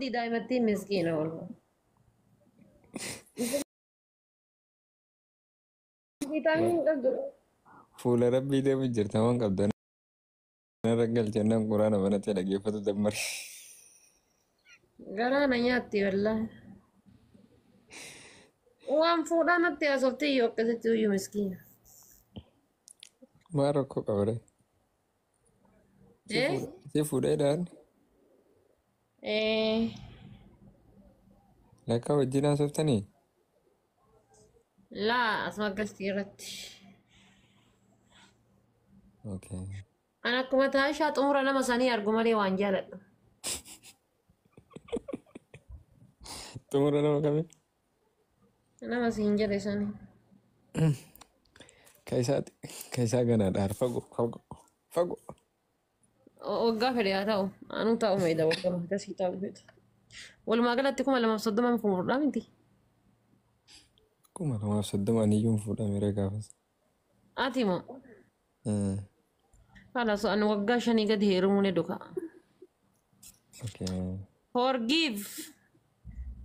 Sobdii daa'imattiin miskiina wallah. Viitaaminii hin qabdu. Fuula rabbii deemu jirta waan qabda. Narra galchannaan quraana banatee dhaggeeffatu dammari. Garaa na nyaatti wallahi. Waan fuudhaa natti haasofte iyyuu akkasitti iyyuu miskiina. Maal rakkoo qabare? Eh? Si fuudhee dhaan Eh. lakkaa wajjin haasoftanii? Laa asuma galtii irratti. Okay. An akkuma taashaa xumura nama sanii argu malee waan jaaladhu. Xumura nama kamii? Nama siin jedhe sanii. Ka isaa ganaadha. Fagoo fagoo fagoo. Waggaa fedhe haa ta'u. Anuu taa'u meeda waggaa akkasii taa'u fedha. Walumaa galatti 2030 fuudhaa miti. 2030 aniyyuu hin fuudhamere gaafas. Ati moo? Kalaas ani waggaa 5 gadi heerumuu ni duka. Okay. Forgive.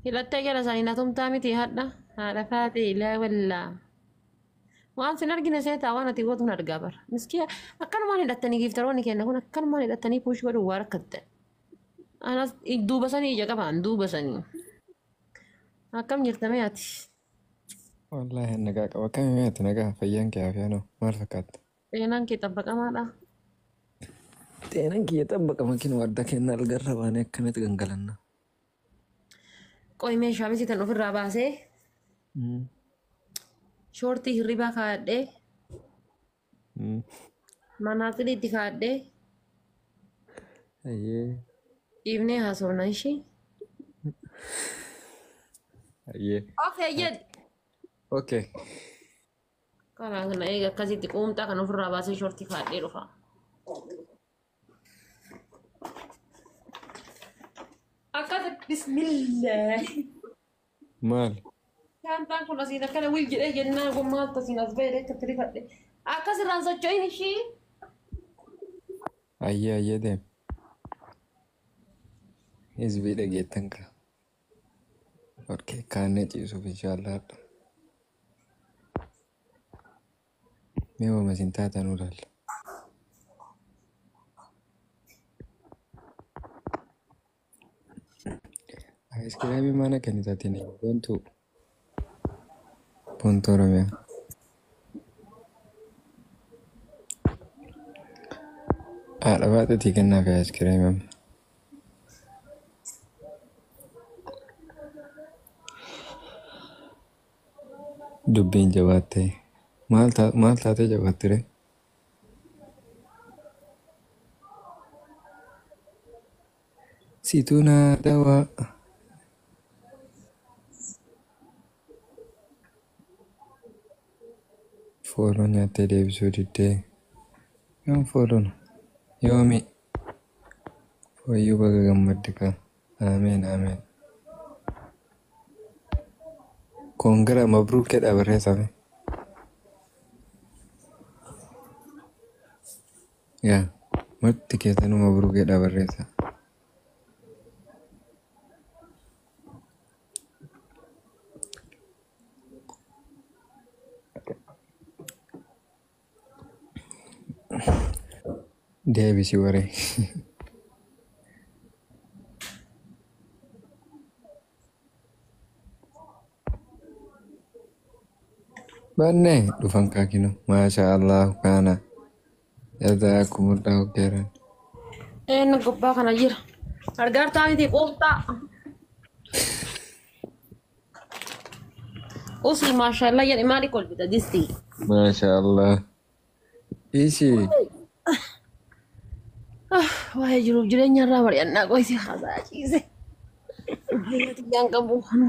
Hidhattee jala isaanii na tumtaa miti hadha. Haadha faatee ilaa wallaa. Waan sin argine seetaa waan ati gootu hin argaa bara. Miskiya akkanumaan hidhattanii giiftaroonni kenna kun akkanumaan hidhattanii puush godhuu waa rakkatte. Anas duuba sanii ija qabaan duuba sanii. Akkam jirta mee ati? Wallaahi nagaa qaba. Akkami mee ati nagaa fayyaan kee hafiyaanoo maal fakkaatta? Xeenaan kee xabbaqamaadha. Xeenaan kiyya xabbaqama kinoo adda kenna algarra baanee akkanatti gangalanna. Qoy meeshaa misi tan ofirraa baasee shoortii hirribaa kaa'adhee manaaxiliitti kaa'adhee Ayyee. dhiifnee haasofna ishii. Ayyee. Okay jedhi. Okay. Karaa kana eega akkasitti quumxaa kan ofirraa baasee shoortii kaa'adhee dhufa. Akkas bismillah. Maal? Shaantaan kun asiin akkana wil jedhee jennaan kun maaltu asiin as ba'e akkatti rifadhe. Akkas irraan socho'in ishii. Ayyee ayyee deem. Hizbii dhageettan ka. Okay, kaannee ciisuuf inshaallah. Mee wama isin taatanuu laalla. Aayiskiraamii mana kennitatiin boontuu. Boontuu Oromiyaa. Haadha baateetii kennaaf aayiskiraamii amma. Dubbiin jabaattee. Maal taatee jabaatte ree? Situu naa dawaa. Fooloo nyaattee deebisuu diddee. Yoom fooloon? Yoomi? Fooyyuu baga gammadde kaa. Ameen ameen. Koongara mabruuk jedha barreessame. Yaa marti keessanuu mabruuk jedha barreessa. Deebisi waree. Banne dhufan kaakinu. Maasha Allah kaana. Jazaakumullahu khairan. Eenyu gubbaa kana jira. Gargaartaa miti quumxaa. Usii maashaallah jedhe maali kolfita distii. Maasha Allah. Ishi. Waa'ee jiruuf jireenya irraa mari'annaa qoysi haasaa ciise. Fayyaa xiyyaan qabu kanu.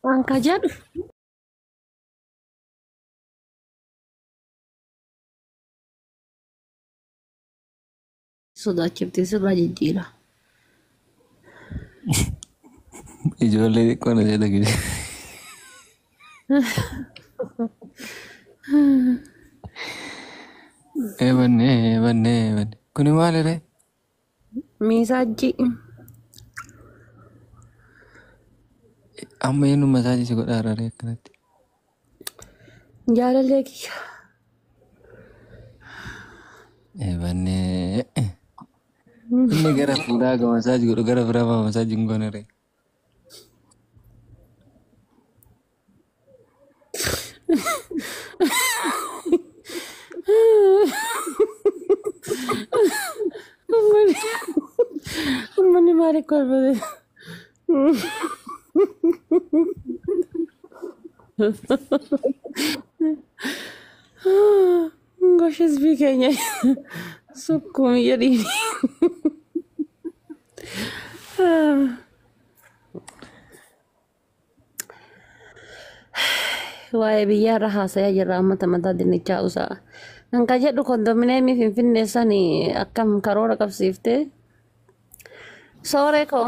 Waan ka jedhu. Sodaachiftee sirraa jijjiira. Ijoollee xiqqoo na jedha gidi. Eebanne eebanne eebanne. Kuni maaliree? Miisaajji. Amma eenyu masaajii si godhaa raree akkanatti? Jaalallee kiyya. Eebanne. Inni gara fuulaa ga masaajii godhu gara biraa maa masaajii hin goone ree? Uummanni maaliif kolfate? Gosh hizbii keenya sukkuumi jedhiini. Waa'ee biyyaa irra haasayaa jirra uummata mataa dinnichaa usaa. Kan ka jedhu kondominiyeemii Finfinnee sani akkam karoora qabsiiftee sooree koo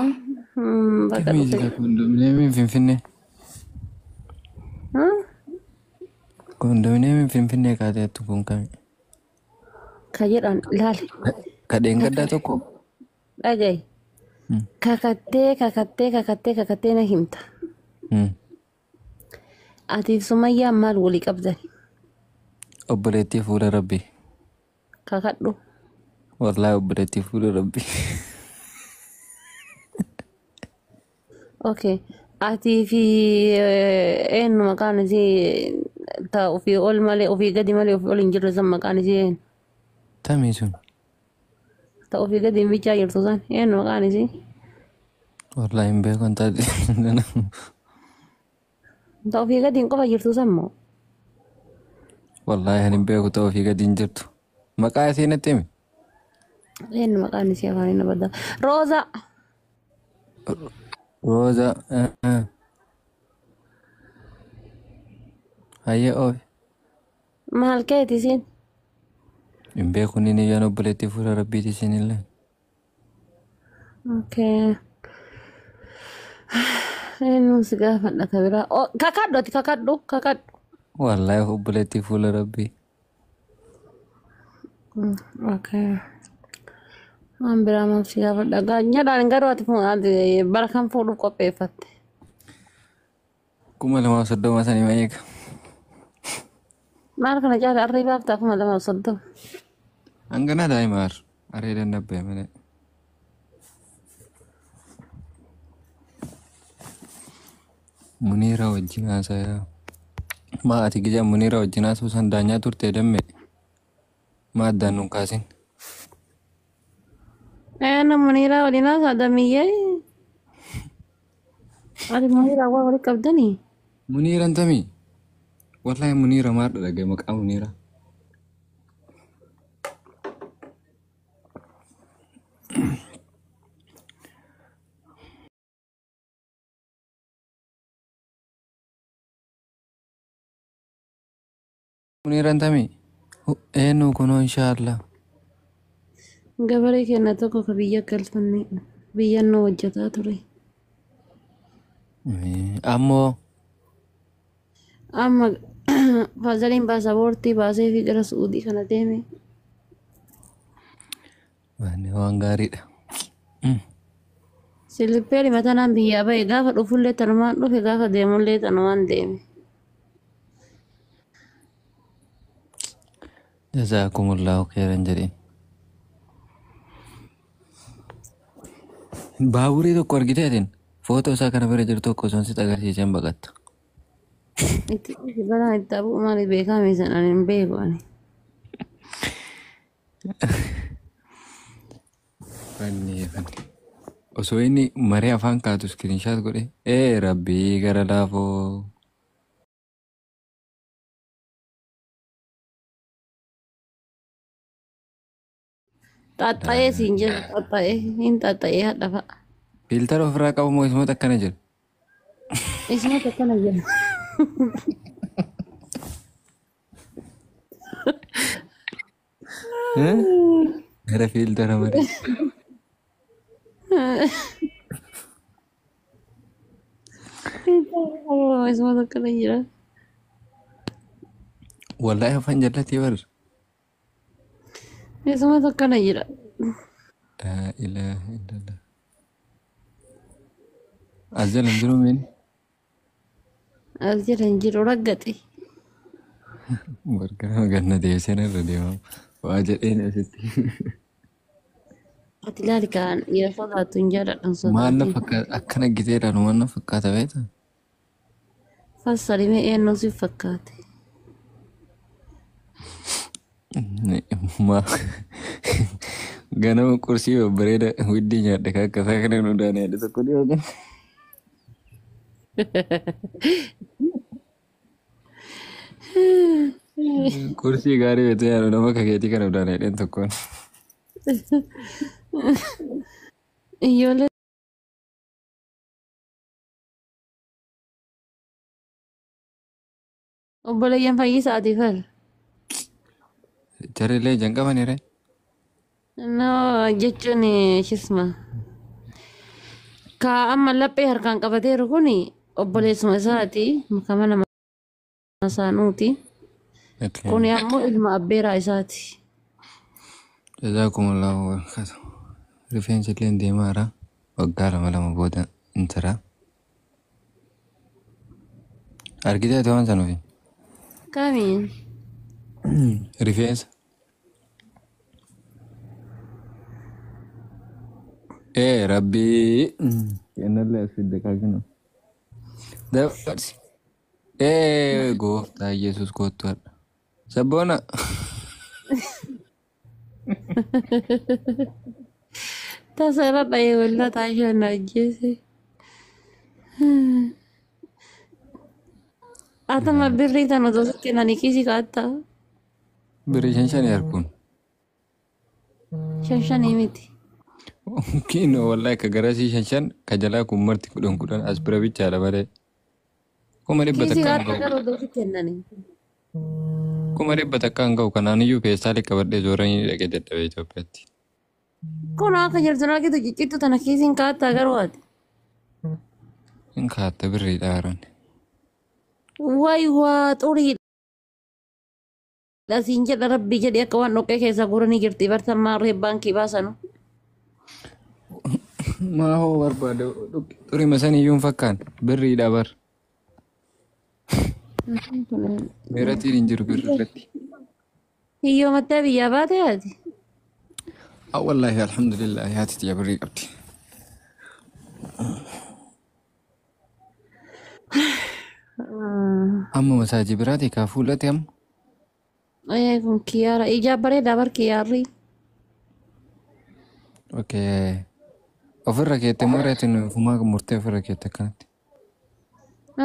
bakka Kamii dhufe. jira kondominiyeemiin Finfinnee? Kondominiyeemiin Finfinnee kaateettu kun kami? Ka jedhan ilaali. Kadheen gaddaa tokko? Dhaga'i. Kakattee kakattee kakattee kakattee na himta. Atiif Sumayyaan maal walii qabdan? Obboleettii fuula rabbii. Kakadhu. Wallaahi obboleettii fuula rabbii. Okay. Atii fi eenyu maqaan isii ta ofii ol malee ofii gadi malee ofii ol hin jirre san maqaan isii eenyu? Tamii sun. Ta ofii gadi hin bichaa jirtu san eenyu maqaan isii? Wallaahi hin beeku hin taate. Ta ofii gadi hin qofa jirtu san moo? Wallaahi ani hin beeku ta'u ofii gadi hin jirtu. Maqaa isii natti himi. Eenyu maqaan isii afaan hin badda. Rooza. Rooza. Hayyee oofi. Maal keeti isiin? Hin beeku inni iyyaan obboleettii fuula rabbiiti isinillee. Okay. Eenyuun si gaafadha ka biraa? Oh, kakadhu ati kakadhu kakadhu. Wallaahi obboleettii fuula rabbii. Okay. Waan biraa maal si gaafadha? Gaanyadhaan garuu ati ati bara kam fuudhuuf qopheeffatte? 2030 sanii ma eega. Maal kana caala arrii baaftaa 2030? Hangana daa'ima har. Areedan dabbee malee. Muniira wajjin haasayaa. Maa ati gija Muniira wajjin haasa'uu san daanyaa turte damme. Maa addaan nun kaasin. Eenyu Muniiraa waliin haasaa damiyyee? Ati Muniiraa waa walitti qabdanii? Muniiran tamii? Wallaahi Muniira maal dhaga'e maqaa Muniira. Muniiran tamii? Eenyu kunoo inshaallah. Gabaree keenya tokko ka biyya galfanne biyya nu hojjetaa ture. Ammoo Amma faazaliin paasapoortii baasee fi gara Su'uudii kana deeme. Waan gaariidha. Silippeeri matanaan biyyaa bahe gaafa dhufullee tanumaan dhufe gaafa deemullee tanumaan deeme. Jazaakumullahu khairan jedheen. Baaburee tokko argiteetiin footoo isaa kana bira jiru tokko osoo sitti agarsiiseen baqatta. Itti dhufi balaan itti abuu maali beekame san ani hin beeku ani. Fanni fanni. Osoo inni maree afaan kaatu iskiriinshaat godhe ee rabbii gara laafoo. Xaxxa'ee siin jedhu xaxxa'ee hin xaxxa'ee hadha fa'a. Fiiltara ofirraa qabu moo isumatu akkana jedhu? Isumatu akkana jedha. Gara fiiltara malee. Isumatu akkana jira. Wallaahi afaan jallatee bar. Isumatu akkana jira. Laa ilaaha illallah. As jala hin jiru miin. As jala hin jiru raggaxe. Bargama ganna deebiseen irra deemamu. Waa jedheen asitti. Ati ilaali kaan dhiira sodaattu hin jaaladhan Maal na sodaatiin. fakkaata akkana gitee ilaalu maal na fakkaata beektaa? Fassari mee eenyu si fakkaate? Ma ganama qursii babbareeda widdii nyaadhe kan akka isaa kana nu daane yaadde tokko dhiyoo kan. Qursii gaarii beekte yaadu nama akka keetii kana udaane jedheen tokkoon. Ijoollee obboleeyyan fayyisaati fal. Jarrillee ijaan qabanii ree? No jechuun shisma. Ka amma laphee harkaan qabateeru kun obboleessuma isaati. Makama nama isaanuuti. Kun ammoo ilma abbeeraa isaati. Jazaakumullahu wabarakatuh. Rifeensi illee deemaara. Waggaa lama lama booda hin taraa. Argitee ati waan sana ofii? Kamiin? Rifeensa. Ee rabbii. Kennallee as fidde kaakinu. Dabarsi. Ee gooftaa Yesuus kottu hadha. Sabboona. Tasa irra dhahee wallaa taashaa na ajjeese. Atama birrii tana osoo sitti nani kiisii kaa'atta. Birrii shan shanii harkuun. Shan shanii miti. Kiinoo wallahi ka garasii shan shan ka jalaa kun marti kudhan kudhan as bira bichaadha malee. Kuma dhibba Kiisii takka hin kaa'atta ga'u. garuu osoo sitti kennani. Kuma dhibba takka hin ga'u kanaan iyyuu feestaalii qabadhee zooranii dhaqee dadhabee Itoophiyaatti. Kun akka jirtu argitu ciccittu tana kiisiin kaa'atta garuu ati. Hin kaatta birriidha haroon. Wayi waa xuriidha siin jedha rabbi jedhi akka waan dhoqqee keessaa guuranii jirti bartammaa reeb baankii baasanu. Maa hoo barbaade xurima san iyyuu hin fakkaan birriidha bar. Meeratiin hin jiru birri irratti. Hiyyoomattee biyyaa baate ati. Wallaahi alhamdulillah haati tiyya birrii qabdi. Amma masaajii biraatii kaa fuulate amma. Ee kun kiyyaara ijaa bareedaa bar kiyyaarri. Okay. Ofirra keette moo reetiin ofumaa murtee ofirra keette akkanatti?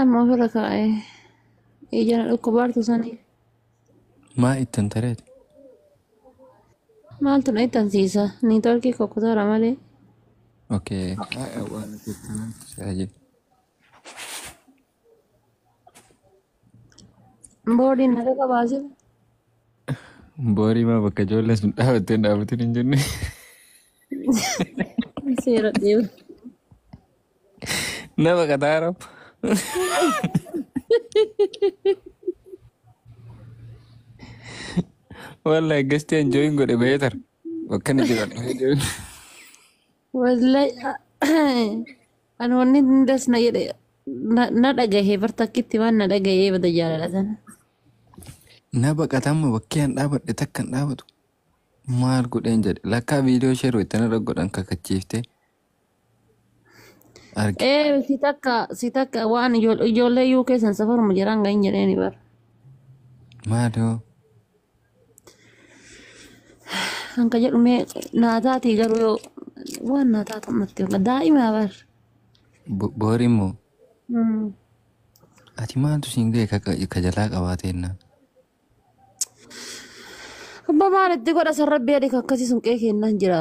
Amma ofirra kaa'ee ija na dhukkubaartu sanii. Maa ittiin tareeti? Maaltu na ittansiisa? Niitoorkii kokkutaara malee. Okay. Waan itti tajaajila. Boodiin na dhaqa baasee. Boorii maa bakka ijoollee sun dhaabattee hin dhaabatin hin jenne. Seera deemu. Nama qataara. Wallahi gasti enjoyin godhe beetar. Bakka inni jiran. Wallahi ani wanni hundas na jedhe na dhagahee bar takkitti waan na dhagahee bada jaalala sana. Na baqatama bakkee an dhaabadhe takka hin dhaabatu. Maal godheen jedhe lakkaa viidiyoo sheeroo itti narra godhan kakachiiftee arge. Ee si takka waan ijoollee yuu keessan safaruma jiraan gahin jedheeni bar. Maaloo Hanka jedhu mee naa taatii garuu yoo waan naa taatu natti fakkaata daa'ima bar. Boori immoo ati maaltu siin ga'e ka jalaa qabaateenna. Abbaa maal itti godha san rabbi adii akkasii sun qe'ee kennaan jira.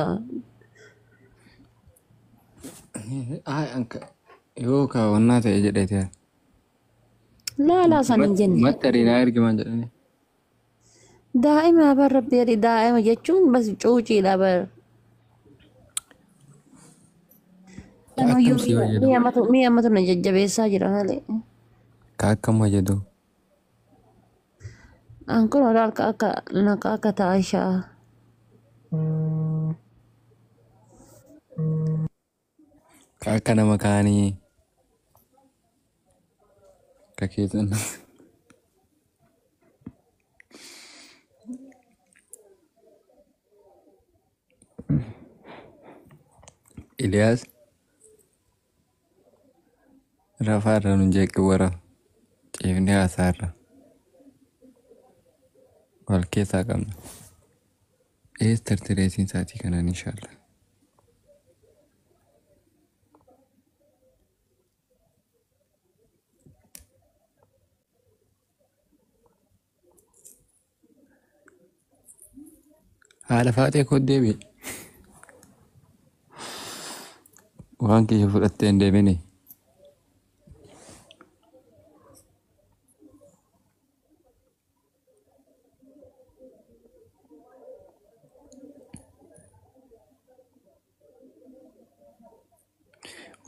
Ay anka yoo kaawwannaa ta'e jedheeti. Laalaa san hin jenne. Mattarii naa ergi maal jedhani. Daa'ima bar rabbi adii daa'ima jechuun bas cuuciidha bar. Akkam si fayyadu? Mi'a ammatu na jajjabeessaa jira malee. Ka akkam fayyadu? An kun harka akka naqa akka taashaa. Ka akka nama kaanii ka keessan. Iliyaas rafaa irra nun jeeqi wara ciifnee haasaa irra wal keessaa qabna. Ees tartireesiin sa'aatii kanaan inshaallah. Haadha faatee koo deebi'i. Waan kiyya fudhattee hin deebini.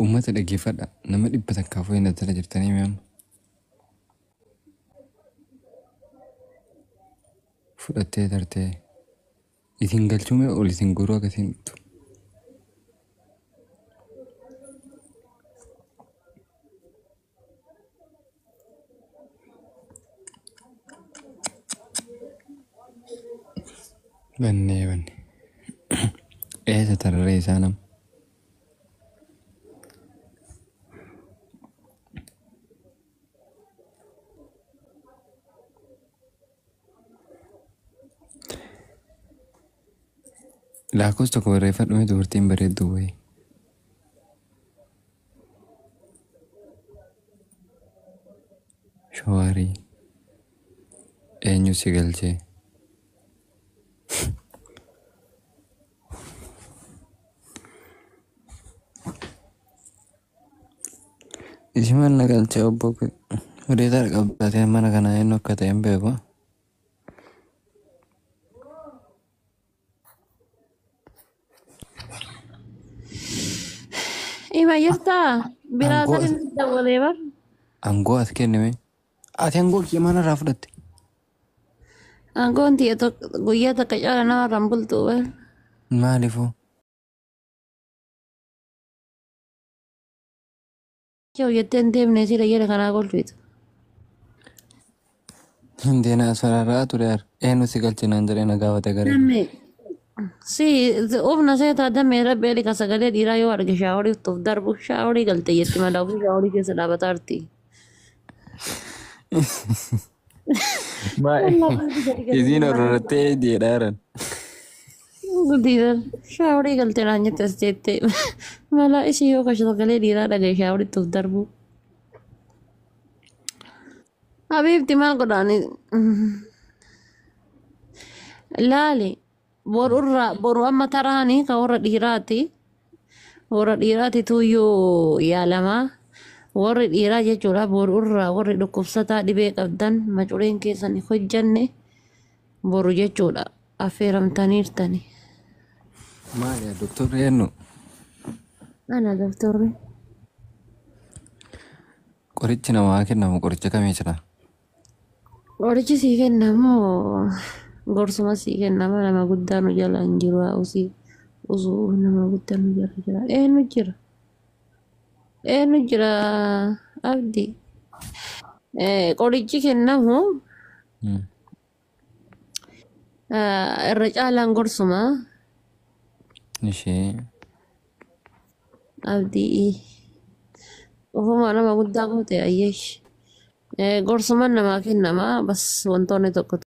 Uummata dhaggeeffadha. Nama 100 hin jala jirtanii mi'amma. Fudhattee tartee. Isin galchuu mee ol isin goruu akkasiin dhuftu. Bannee banne. Eessa tararee isaa nama? Lakkoofsa tokko barreeffadhu mee dubartiin bareedduu wayii. Shawaarii. Eenyu si galchee? Isi mana galchee obbo Hudeetaa qabdatee mana kana eenyu akka ta'e hin beeku. Ima jirtaa? Biraa Aangoo sadi as dawwalee bar. aangoo as kennime. Ati aangoo kiyya mana irraa fudhatte. Aangoon tiyya tokko guyyaa takka caala namarraan bultu bar. Maaliifoo? Hojjettee hin deemne sila jedha kanaa kolfitu. Hin as fararraa ture har. Eenyu si galche naan jedhee na gaafate garee. Dammee. Si ufna seetaa dammee rabbi eli ka sagalee dhiiraa yoo arge shaaworii utuuf darbu shaaworii galte jetti mala ofii shaaworii keessa dhaabataa jirti. Isiin horortee jedhaa jiran. Gudiidan shaaworii galte naan jette as jettee mala ishii yoo ka sagalee dhiiraa dhagaye shaaworii utuuf darbu. Habiibti maal godhaani? Laali boru irraa boru amma taraanii ka warra dhiiraati. Warra dhiiraati tuyyuu yaalamaa. Warri dhiiraa jechuudha boru irraa warri dhukkubsataa dhibee qabdan macureen keessan hin hojjanne boru jechuudha affeeramtaniirtani. Maali doktorri eenyu? Ana doktorri. Qorichi namaa kennamu qoricha kamii jira? Qorichi sii kennamu gorsuma sii kennama nama guddaa nu jala hin jiru usii usuu nama guddaa nu jala jira. Eenyu jira? Eenyu jira abdi? Qorichi kennamu irra caalaan gorsuma Ishee. Abdii. Ofuma nama guddaa goote ayyeesh. Gorsuma namaa kennama bas wantoonni tokko